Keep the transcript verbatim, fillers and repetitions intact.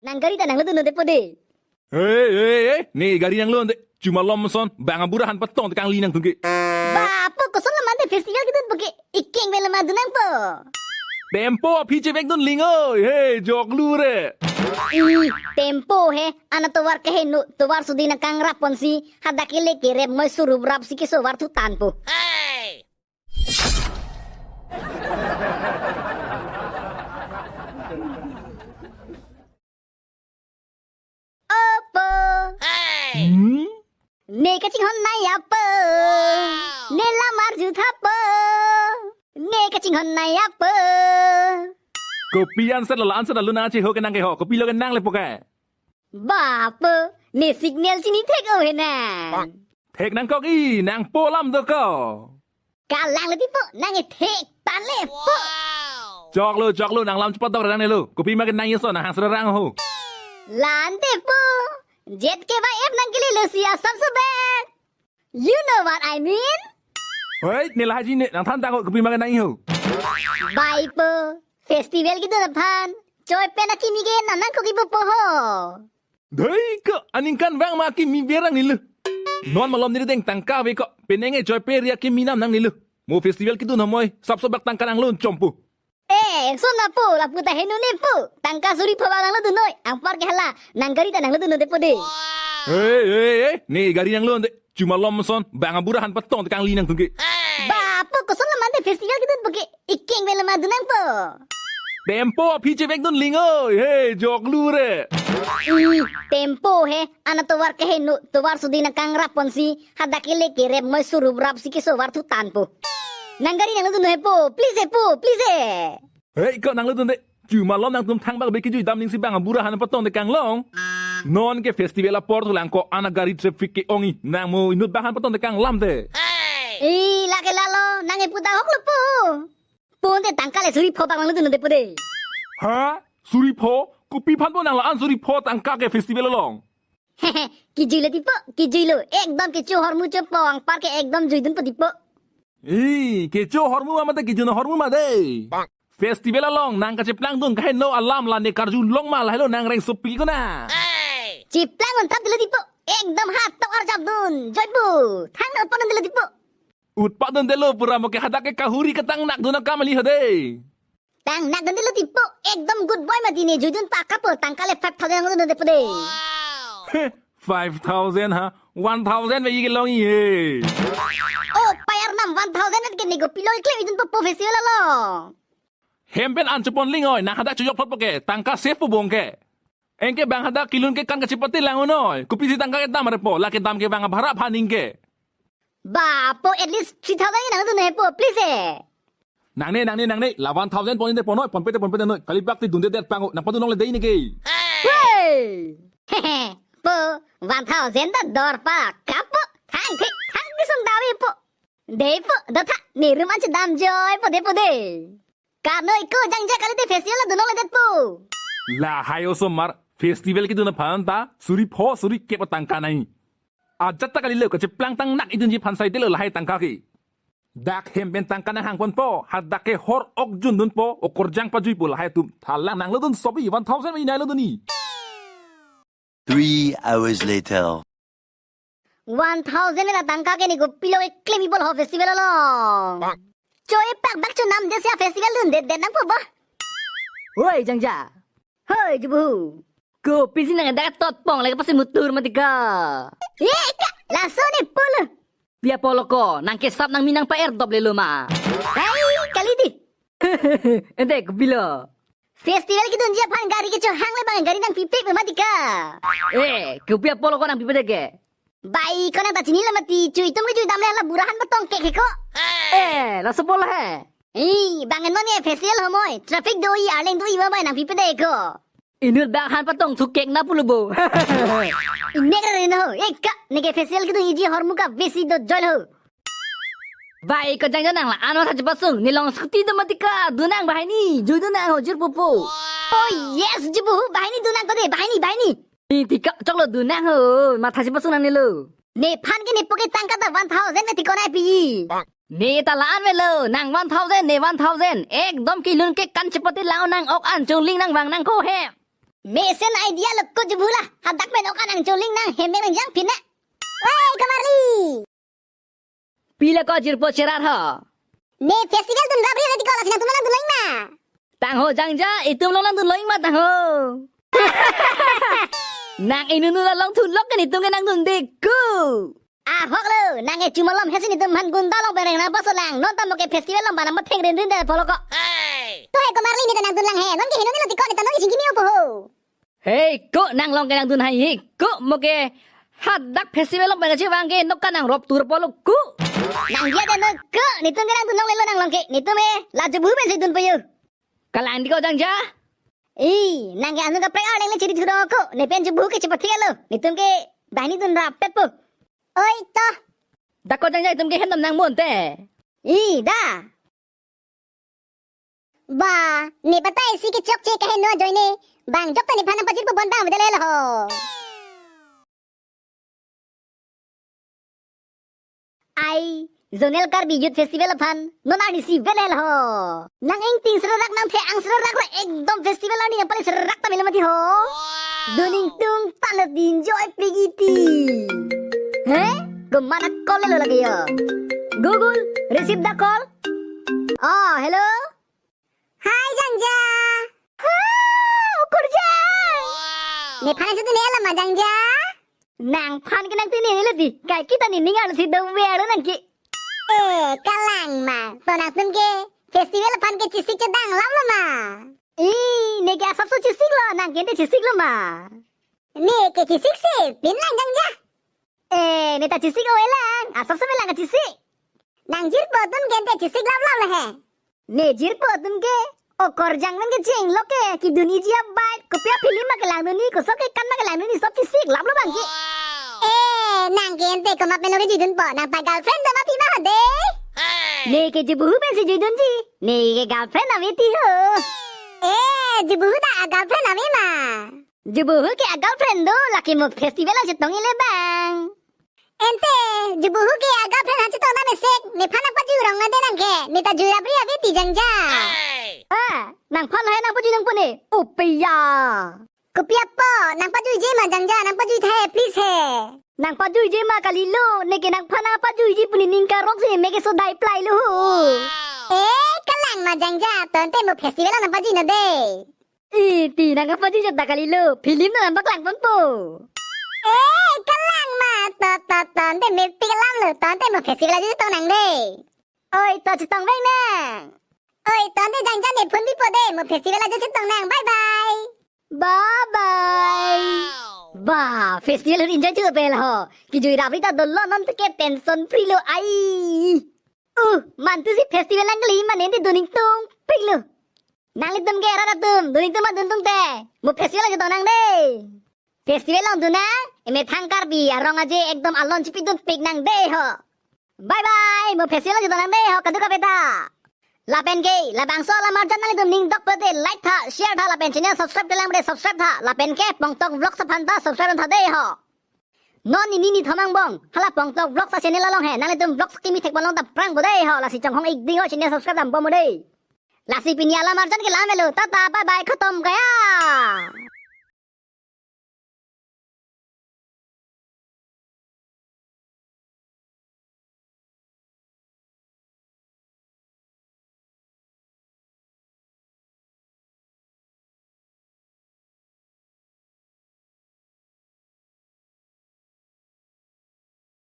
Nang gari ta nanglo dunnon depo de. Hey, hey, hey, ne gari nanglo dunnon de. Chuma lom son, bang abura aphan patong te kangli nangtum ke. Bapo, koson lo mate festival kedun po ke. Ikeng bela ma dun nangpo. Tempo aphi chevek dun ling oi. Hey, joklu re. I, tempo he, ana tovar keheno, tovar sudi nangkangrap ponsi, hadak kele kerep moi surup rap si keso varthu tangpo. Opo. Hmm? Ne kachinghon nai apo. Ne lamar juthapo. Ne kachinghon nai apo. Kopi answer lo, answer lo, nang cheho ke nang keho. Kopilo ke nang lepo ke. Bapo, ne signal chini thek o he nang. Thek nangkok i, nangpo lam do ko. Kalang le tipo, nang e thek tan lepo. Choklo, choklo, nang lam chepadok nang nelo. Kopima ke nang ison, nang hang serang ho. La-an depo. Z K Y F nang kele lo si asap subek. You know what I mean? Hoi, ne lahai ji ne, nang than tang ho, kopima ke nang ho. Bai po, festival kedun aphan. Choi pen akimi ke nang nangkok ipo po ho. Dei ko, aningkanvang ma akimi berang nelo. Non malom neli deng tangka ave ko, penang e choi pe ria akimi nam nang nelo. Mo festival kedun homoi, sapso bak tangka nanglo chompo. Eh, son na po, lapu ta heno ne po. Tangka suri pho bak nanglo dun noi. Anpar ke hala, nang gari ta nanglo dunnon depo de. Hey, hey, hey, ne gari nanglo dunnon de. Chuma lom son, bang abura aphan patong te kangli nangtum ke. Bapo, koson lo mate festival kedun po ke. Ikeng bela ma dun nangpo. Tempo aphi chevek dun ling oi. Hey, joklu re. I, tempo he, ana tovar keheno, tovar sudi nangkangrap ponsi, hadak kele kerep moi surup rap si keso varthu tangpo. Nang gari nanglo dunnon hepo, please hepo, please he. Hey, ko nanglo dunnon de. Chuma lom nangtum thangbak be kejui dam ning si bang abura aphan patong te kanglong. Non ke festival apor thulang ko, ana gari traffic ke-ong i, nang mo inut bang aphan patong te kanglam te. I, lake lalo, nang epu ta hok lo po. Pon te tangka le suri pho bak nanglo dunnon depo de. Ha? Suri pho? Kopi aphan po nang la-an suri pho tangka ke festival along? Kejui lo tipo, kejui lo. Ekdom kecho ahormu chopo, anpar ke ekdom jui dunpo tipo. Ih, kecho ahormu ma mate kejun ahormu ma dei. Festival along nang kacheplang dun kaheno alam la ne karjulong ma lahelo nang reng sopi ko na. Cheplang un thap dilo tipo. Ekdom hatok arjap dun. Joipo. Thang na utpat dun dilo tipo. Utpat dun delo pura mo ke hadak ke kahuri katang nak dun akam ali ho dei. Tang nak dun dilo tipo, ekdom good boy mati ne, jui dun pa kapo, tangka le five thousand nang dun depo de. Heh, five thousand ha? One thousand ve i kelong i he. Oh, payar nam one thousand at ke ne kopilo iklem idun po po festival along. Hem pen an chepon ling oi, nang hadak chojok phot po ke, tangka save po bong ke. Anke bang hadak kelun kekan kachepate lang un noi, kopisi tangka kedam repo, lake dam ke bang abhara aphan ning ke. Bapo, at least three thousand nang dun hepo, please eh. Nangne, nangne, nangne, la one thousand pon-in de pon noi, ponpe te ponpe te noi, kali bak ti dunde det pango, nang padun longle dei ne ke. Hey! Po, one thousand ta dor pa, kapo, thang the, thang kesung dawi po. Dei po, do tha, ne room an chedam joi po de po de. Karno iko jangja kali te festival dun longle det po. Lahai osomar, festival kedun aphan ta, suri pho, suri kep tangka nai. Ajat ta kalilo kacheplang tang nak idunji aphan sai delo lahai tangka ke. Dak hem pen tangka nang hangponpo, hadak ke hor ok jun dunpo, okorjang pajuipo lahai atum. Thalang nanglo dun sobi, one thousand me inai lo dun i. Three hours later. One thousand la tangka ke ne kopilo keklem ibol ho festival along. Choi pak bak chonam de sia festival dunde det nangpo ba. Hoi jangja. Hoi jubuhu. Kopisi nang dak tot pong lagi pasi mutur mati ka. Eh ka, laso ne polo. Pi apolo ko, nang kesap nang mi nang pa-er dop lelo ma. Hai, kali di. Ente kopilo. Festival kedunji aphan gari kecho hang le bang gari nangpipe mati ka. Eh, kopi apolo ko nangpipe de ke. Bai, ko nang ta chinilo mati, chui tum kejui dam le la bura aphan patong kek he ko. Eh, laso apolo he. Eh, bang non ye festival homoi, traffic do i, arleng do i ma bai nangpipe de ko. Inut bang aphan patong thukek na pulo bo. Inek re na ho, eh ka, ne ke festival kedunji ahormu ka besi do joi ho. Bai, ko jangja nang la-an matha chepasung, ne long scooty do mati ka, dun nang banghini, jui dun nang ho, jirpo po. Oh yes, jubuhu, banghini dun nang ko de, banghini, banghini. Ni tika choklo dun nang ho, matha chepasung nang nelo. Nephan ke nepo ke tangka ta one thousand ne tiko nai pi. Ne ta la-an melo, nang one thousand, ne one thousand, ekdom kelun kekan chepate lang nang ok an chungling nang vang nang ko he. Mesen idea lo ko Jubu la. Hadak pen ok anang choling nang hemek nang jang pin ne. Wei, Komarli. Pila ko jirpo cherar ho. Ne festival dunrap ri reti ko lasi nangtum nangdun longma. Tangho Jangja, itum along nangdun longma tangho. Nang inunu la longthun lok ke netum ke nangdunde ko. Ahok lo, nang ke chumalom hesi netum han gunda along bereng nang paso lang. Non ta mo ke festival along banam theng rin rin de polo ko. To he Komarli ne ta nangdun lang he. Non ke heno ne lo tiko ne ta non ke singki miu po ho. Hei, ko nang along ke nangdun hai he. Ko mo ke hadak festival along pengaji vang ke nok ka nang rop tur polo ko. Nang dia de no ko, netum ke nangdun longle lo nang along ke. Netum e, la Jubu pensi dun po yo. Kalang di ko Jangja. I, nang ke anu kaprek arleng le chiri thuro ko. Ne pen Jubu ke chepathik lo. Netum ke dahini dunrap pet po. Oi to. Da ko Jangja itum ke hem dam nang mon te. I, da. Ba, ne patai si ke chokche kaheno ajoine. Bang jok ta nephan nangpajirpo bon bang vedele lo ho. Ai, Zonal Karbi Youth Festival aphan non arnisi vedele ho. Nang ingting serak nang the-ang serak ra ekdom festival arni nangpali serak ta melo mati ho. Dun ingtung ta le din joy pigiti. He? Ko mana call lo lagi yo. Google, receive the call. Oh, hello. Hi, Jangja. Ha, ukurja. Nephan si dun ne lama Jangja. Nangphan ke nang tini le di. Kai kita ni ningal si do we alo nang ki. Eh, kalang ma. To nangtum ke festival aphan ke chesik chedang lam lo ma. I, ne ke asap so chesik lo, nang ke ente chesik lo ma. Ne ke chesik si, pin lang Jangja. Eh, ne ta chesik o elang, asap same lang chesik. Nang jirpo atum ke ente chesik lam lam le he. Ne jirpo atum ke, o korjang nang ke cheng lo ke, kidun iji abai, kopi a film ma kelang dun ni, kosok kekan ma kelang dun ni, sob chesik lam lo bang ki. Eh, nang ke ente komat pen lo ke juidunpo, nang ta girlfriend do ma pima ho de. Ne ke Jubu pensi juidunji, ne ke girlfriend ave ti ho. Eh, Jubu ta a girlfriend ave ma. Jubu ke a girlfriend do, lake mo festival along chetong ile bang. Ente, Jubu ke a girlfriend ha chetong dam esek, nephan nangpajui rong nang de nang ke, ne ta juirap ri ave ti Jangja. Ah, nangphan lo he nangpajui nangpo ne, upeya. Kopi apot, nangpajuije ma Jangja, nangpajui tha he, please he. Nangpajuije ma kalilo, ne ke nangphan nangpajuiji pu ne ning karong si me ke so dai plai lo ho. Eh, kalang ma Jangja, to ente mo festival along nangpajui non de. Iti nang apa ji jat dakali lo, film na nang paklang ponpo. Eh, kalang ma, to, to, to, ante mepik lam lo, to, ante mo festival ajo chetong nang de. Oi, to chetong vek nang. Oi, to, ante Jangja ne phone bipo de, mo festival ajo chetong nang, bye bye. Bye bye. Ba, festival enjoy chu pel ho. Kijui rabri ta dolo non te ke tension free lo ai. Uh, mantu si festival nang kali mane de dun ingtung pik lo. Nanglitum ke rat atum, dun ingtung ma dun tung te. Mo festival ajo chetong nang de. Festival along dun nang, emethang Karbi arong aje ekdom alon chipidun pik nang de ho. Bye bye, mo festival ajo chetong nang de ho, kadokave ta. Lapen ke, labangso alam arjan nanglitum ning dok pute like tha, share tha, lapen channel subscribe telang pute subscribe tha, lapen ke Pongtok Vlogs aphan ta subscribe tha de ho. Non nini ni thomang bong, hala Pongtok Vlogs a channel along he, nanglitum vlogs kimi thek balong ta prang bo de ho, lasi chonghong ik ding ho channel subscribe dam bom de. Lasi pini alam arjan ke lam velo, tata, bye bye, khatam gaya.